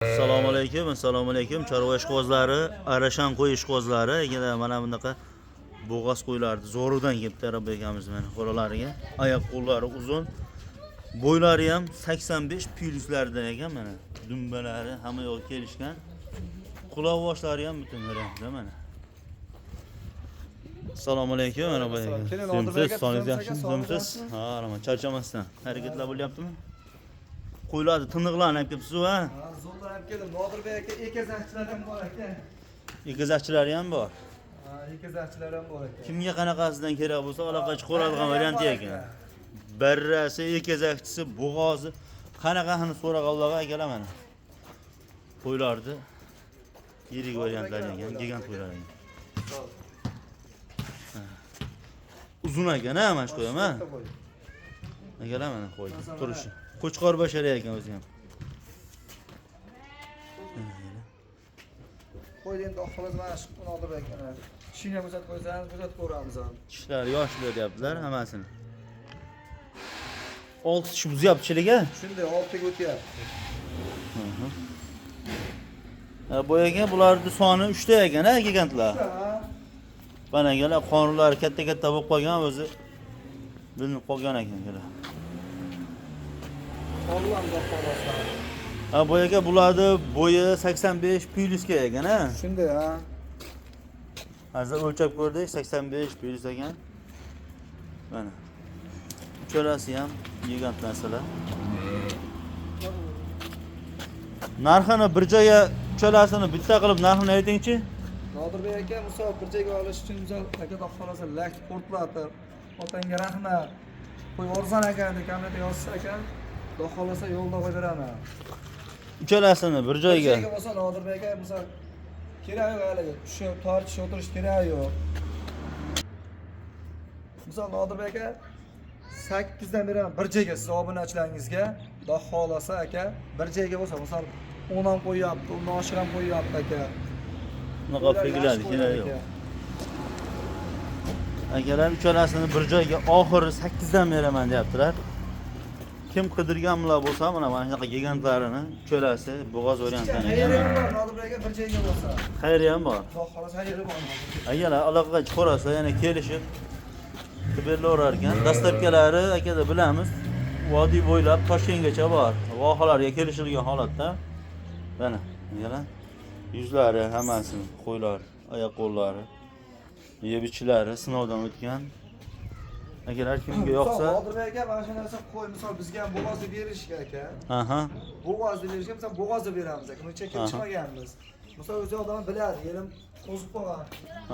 Assalomu alaykum, assalomu alaykum. Chorva ishqibozlari, Arashan qo'y ishqibozlari, ikkala mana bunaqa bo'g'oz qo'ylarni zo'ridan kelibdi Arab akamiz mana qo'llariga. Oyoq qo'llari uzun. Bo'ylari ham 85 plyuslardan ekan mana. Dumbalari hamma yo'q kelishgan. Quloq boshlari ham butun variantda mana. Assalomu alaykum, Arab aka. Keling, Sizmisiz, Nodir aka, sog'ingiz tuzumsiz aka, yaxshimi? sog'ingiz Tuzumsiz? yaxshimi? Ha, rahmat, charchamasdan. Harakatlar bo'lyaptimi? Qo'ylarni tiniqlarni olib kelibsiz, ha? Ha, zo'rdan olib keldim. Nodirbek aka, ekazakchilar ham bor aka. Egizakchilari ham bor. Ha, ekazakchilar ham bor aka. Kimga qanaqasidan kerak bo'lsa aloqa chiqaradigan Barra ham varianti bor ekan. aka. Barrasi, egizakchisi, bo'g'ozi qanaqasini so'raganlarga akalar mana. Qo'ylarni yirik variantlari ekan, gigant qo'ylar ekan. Zo'r. Uzun ekan ha, mana shu qo'y ham ha. Katta qo'y. Akalar mana qo'y turishi. Qo'chqor bashara ekan o'zi ham. Qo'y endi xolos mana shu Nodirbek aka. Tishini ham ko'rsatib qo'ysangiz, ko'rsatib ko'ramiz ham. Tishlari yoshli deyaptilar hammasini. 6 tish buzyaptichilik ha. Shunday oltiga o'tyapti. Ha, bu ekan bularning soni 3 ta ekan ha, gigantlar. Ha, Mana akalar qonunlari katta-katta bo'lib qolgan o'zi bilinib qolgan ekan akalar. Ollam da xolos. Ha, bu aka bularni bo'yi 85 plyusga ekan ha. Shunday ha. Hozir o'lchab ko'rdik 85 plyus ekan. Mana. Uchalasi ham gigant narsalar. Narxini bir joyga uchalasini bitta qilib narxini aytingchi. Nodirbek aka, misol bir joyga olish uchun misol aka xudo xohlasa lak portlatib, otangga rahmat. Qo'y arzon ekan deb kommentga yozsa ekan, xudo xohlasa yo'lda qo'yib beraman. Uchalasini bir joyga. Joyga bo'lsa Nodirbek aka, misol kerak yo'q haligi tushib tortishib o'tirish kerak yo'q. Misol Nodirbek aka 8 dan beraman bir joyga siz obunachilaringizga, xudo xohlasa aka bir joyga bo'lsa misol 10 ham qo'yyapti, undan oshiq ham qo'yyapti aka. Bunaqa Qo'ylar figlar yaxshi qo'ylar kerak yo'q. aka. Akalar uchalasini bir joyga oxiri 8 dan beraman deyaptilar. Kim qidirganlar bo'lsa, mana shunaqa gigantlarini uchalasi bo'g'oz variantdan Xayri ekan. ham bor Nodirbek aka bir joyga bo'lsa. Xayri ham bor. Xudo xohlasa xayri bor. Akalar aloqaga chiqarasizlar, yana kelishib berilaverar ekan. Dastlabkilari akada bilamiz, vodiy bo'ylab Toshkentgacha bor. Vohalarga kelishilgan holatda. Mana, akalar yuzlari hammasi qo'ylar, oyoq qo'llari, yeb ichishlari sinovdan o'tgan. Akalar kimga yoqsa, Nodirbek aka mana shu narsa qo'y misol bizga ham bo'g'oz deb berishgan aka. aha, Bo'g'oz deb berishgan, biz ham bo'g'oz deb beramiz aka. Buni chekib chiqmaganmiz. Misol o'zi odam biladi, yelim qo'zib qolgan,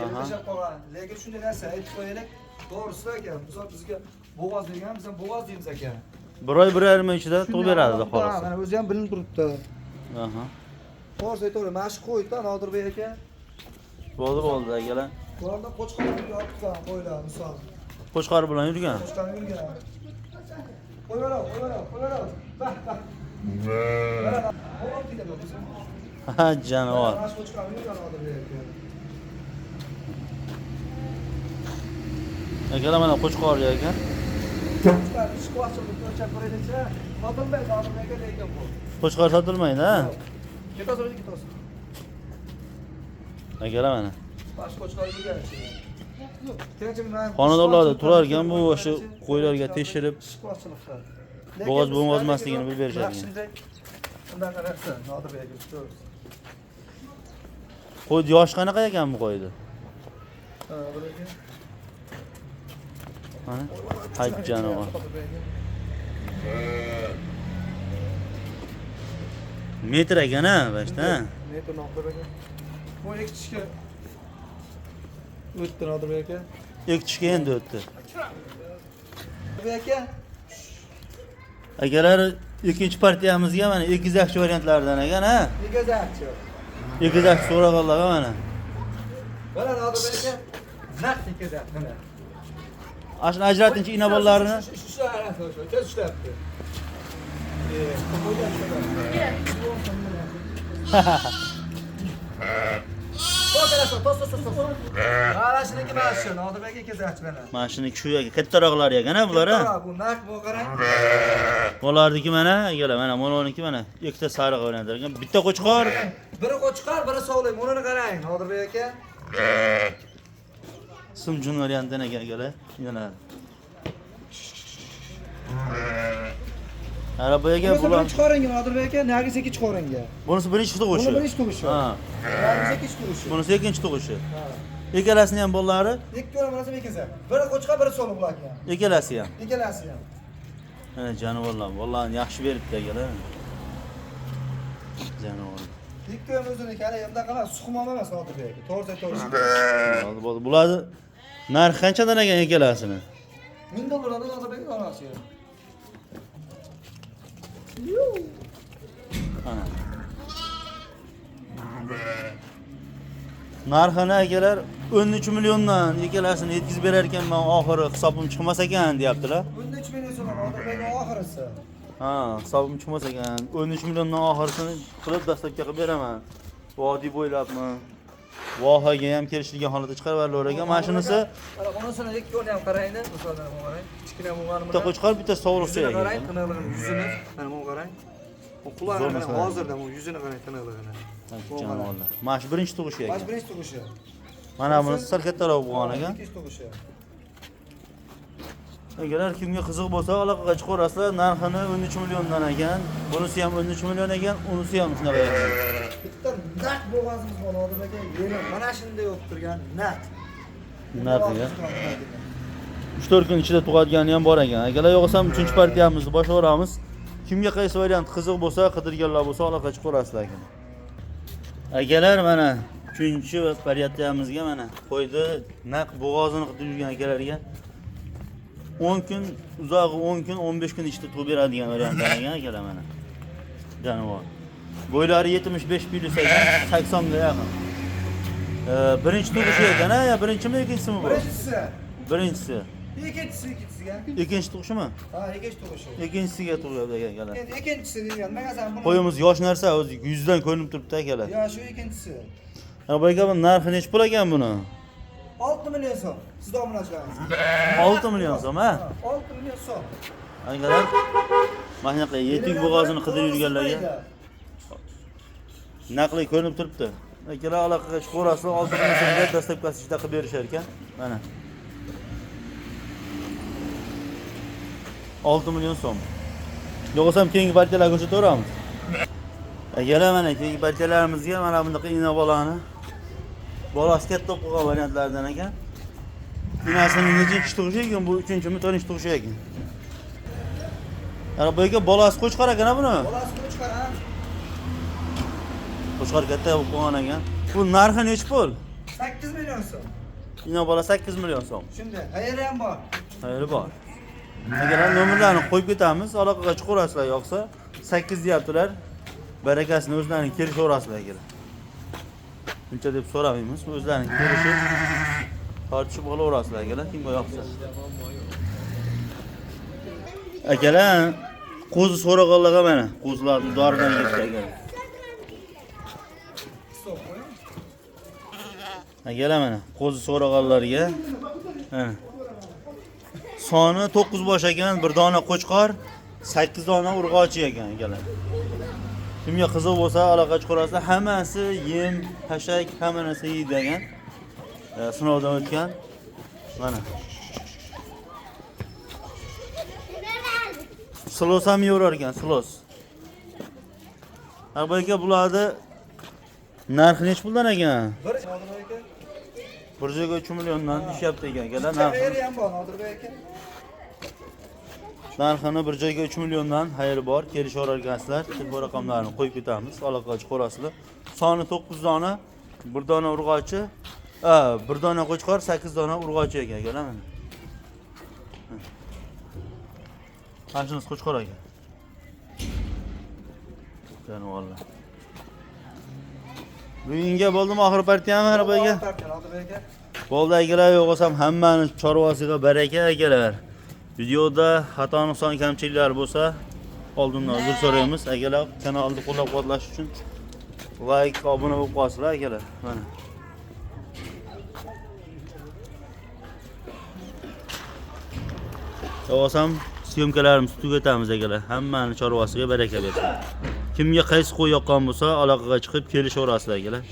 yelim tashlab qolgan. Lekin shunday narsa aytib qo'yaylik, to'g'risi aka, misol bizga bo'g'oz degan, biz ham bo'g'oz deymiz aka. Bir oy 1,5 oy ichida tug'ib beradi xudo xohlasa. Mana o'zi ham bilinib turibdi. Aha. To'g'risi aytaver, mana shu qo'yda Nodirbek aka. Bo'ldi, bo'ldi akalar. Bularda qo'chqor yotgan qo'ylar misol. Qo'chqor bilan yurgan. Qo'chqor yurgan. Qo'yvera, qo'yvera, qo'yvera. Bah, bah. Mana bo'g'oz ketadi o'zi. Ha, jonivor. Mana shu qo'chqor yurgan Nodirbek aka. Akalar mana qo'chqor ekan. Qo'chqor ishqibozchilik o'lchab ko'raylikchi. Sotilmaydi Nodirbek aka lekin bu. Qo'chqor sotilmaydi, ha? Ketasiz o'zi ketasiz. Akalar mana. Bosh qo'chqor yurgan ichida. Xonadonlarda turar ekan bu o'sha qo'ylarga tekshirib ishqibozchilikda. Bo'g'oz bo'g'ozmasligini bilib berishadi. Undan qarasa Nodirbek aka to'g'risi. Qo'y yoshi qanaqa ekan bu qo'yni? Ha, bir aka. Mana. Hay jonivor. Metr ekan ha, bashda. ha? Metr Nodirbek aka. Bu ikki tishga o'tdi Nodirbek aka. Ikki tishga endi o'tdi. Nodirbek aka. Akalar ikkinchi partiyamizga mana egizakchi variantlaridan ekan ha. Egizakchi. Egizakchi so'raganlarga mana. Mana Nodirbek aka naq egizak mana. Ashuni ajratinchi ina bolalarini. Shu tez ushlayapti. Qo'ygan. To'g'ri, tos tos tos. Mana shuniki mana shu, Nodirbek aka kezakchi mana. Mana shuniki shu ekan, kattaroqlari ekan ha bular ha. Bu naq bu qarang. Bularniki mana, akalar, mana mononiki mana ikkita sariq variant ekan. Bitta qo'chqor, Biri qo'chqor, biri sog'lik. Bunini qarang, Nodirbek aka. Simjun variantidan ekan akalar. Yana. Ana bu ekan Bunisi bular. birinchi qoringa Nodirbek aka, nargisi ikkinchi qoringa. Bunisi birinchi tug'ishi. Buni birinchi tug'ishi. Ha. Nargisi ikkinchi tug'ishi. Bunisi ikkinchi tug'ishi. Ha. Ikkalasini ham bolalari, Ikki o'rin bilan ekizak. Biri qo'chqor, biri sog'lik bularni ham. ikkalasi ham. Ikkalasi ham. Mana jonivorlar, vallahi yaxshi beribdi akalar. Jonivorlar. Ikki o'rin o'zini kali endi qana suxmon emas Nodirbek aka. To'g'ri to'g'ri. Bo'ldi, bo'ldi. Bularni narxi qanchadan ekan ikkalasini? 1000 dollardan Nodirbek aka onasi. Ana. Narxini akalar 13 milliondan ikkalasini yetkazib berar ekanman, oxiri hisobim chiqmas ekan deyaptilar. 13 million so'm Nodirbek oxirisi. Ha, hisobim chiqmas ekan. 13 milliondan oxirisini qilib dastlabki qilib beraman. Vodiy bo'ylabmi? Vohaga ham kelishilgan holatda chiqarib berilar ekan. Mana shunisi Mana bunisini ikki o'rni ham qarangda, masalan, bu qarang. Kichkina bo'lgani bitta qo'chqor, bitta sovruqcha Yuzini qarang, ekan. tiniqligini, yuzini. Mana buni qarang. Bu qulog'ini Zo'r qarang, masala. hozirda bu yuzini qarang, tiniqligini. Jonivorlar. Mana shu birinchi tug'ishi Mana ekan. shu birinchi tug'ishi. Mana bunisi sal kattaroq bo'lgan ekan. Ikkinchi tug'ishi. Agar kimga qiziq bo'lsa, aloqaga chiqaverasizlar. Narxini 13 milliondan ekan. Bunisi ham 13 million ekan, unisi ham shunaqa ekan. Bitta naq bo'g'azimiz bor Nodirbek aka, yelim mana shunday bo'lib turgan naq. Naq ekan. 3-4 kun ichida tug'adigani ham bor ekan. Akalar yo'qsam 3-partiyamizni boshlayveramiz. Kimga qaysi variant qiziq bo'lsa, qidirganlar bo'lsa aloqa chiqaverasizlar aka. Akalar mana 3-partiyamizga mana qo'ydi, naq bo'g'ozini qidirib yurgan akalarga 10 kun, uzog'i 10 kun, 15 kun ichida tug'ib beradigan variant ekan akalar mana. Jonivor. Bo'ylari 75 plus ekan, 80 ga yaqin. Birinchi tug'ishi ekan, ha, ya birinchimi, ikkinchisimi bu? Birinchisi. Birinchisi. Ikkinchisi, ikkinchisiga. Ikkinchi tug'ishimi? Ha, ikkinchi tug'ishi. Ikkinchisiga tug'yapti ekan akalar. Endi ikkinchisi degan, nima buni? Qo'yimiz yosh narsa, o'zi yuzdan ko'rinib turibdi akalar. Ya shu ikkinchisi. Ha, bu aka bu narxi nechi pul ekan buni? 6 million so'm. Siz obunachilarimiz. 6 million so'm, ha? 6 million so'm. Akalar, mana shunaqa yetuk bo'g'ozini qidirib yurganlarga naqli ko'rinib turibdi. Akalar aloqaga chiqaverasizlar, 6 million so'mga dastlabkasi ishda qilib berishar ekan. Mana. 6 million so'm. Yo'qsam keyingi partiyalarga ko'rsataveramiz. Akalar mana keyingi partiyalarimizga mana bunaqa ina bolani bolasi katta bo'lib qolgan variantlardan ekan. Inasini nechinchi tug'ishi ekan? Bu 3-chimi, 4-chi tug'ishi ekan. Ana bu aka bolasi qo'chqor ekan ha buni. Bolasi qo'chqor, ha? Qo'chqor katta bo'lib qolgan ekan. Bu narxi nechi pul? 8 million so'm. Ina bola 8 million so'm. Shunday, qayeri ham bor. Xayri bor. Agar nomerlarni qo'yib ketamiz, aloqaga chiqaverasizlar yo'qsa 8 deyaptilar. Barakasini o'zlaring kelishaverasizlar akalar. Buncha deb so'ramaymiz, o'zlaring kelishib tortishib olaverasizlar akalar, kimga yoqsa. Akalar, qo'zi so'raganlarga mana qo'zilarni doridan ketdi akalar. Akalar mana qo'zi so'raganlarga mana soni 9 bosh ekan, bir dona qo'chqor, 8 dona urg'ochi ekan akalar. Kimga qiziq bo'lsa aloqa chiqarasizlar. Hammasi yem, hashak, hamma narsa yeydi ekan. Sinovdan o'tgan. Mana. Silos ham yerar ekan, silos. Ha, bu aka bularni narxi nechi puldan ekan? Bir joyga 3 milliondan tushyapti ekan akalar narxi. Xayri ham bor Nodirbek aka. Narxini bir joyga 3 milliondan xayri bor, kelishaverar ekansizlar. Telefon raqamlarini qo'yib ketamiz, aloqaga chiqaverasizlar. Soni 9 dona, bir dona urg'ochi, bir dona qo'chqor, 8 dona urg'ochi ekan akalar mana. Mana shunisi qo'chqor ekan. Jonivorlar. Bugunga bo'ldimi oxir partiyami aka? Bo'ldi akalar, yo'q bo'lsam hammani chorvasiga baraka akalar. Videoda xato nuqson kamchiliklar bo'lsa oldindan uzr so'raymiz. Akalar kanalni qo'llab-quvvatlash uchun like, obuna bo'lib qolsizlar akalar. Mana. Bo'lmasam syomkalarimizni tugatamiz, akalar. Hammani chorvasiga baraka bersin. Kimga qaysi qo'y yoqqan bo'lsa, aloqaga chiqib kelishaverasizlar, akalar.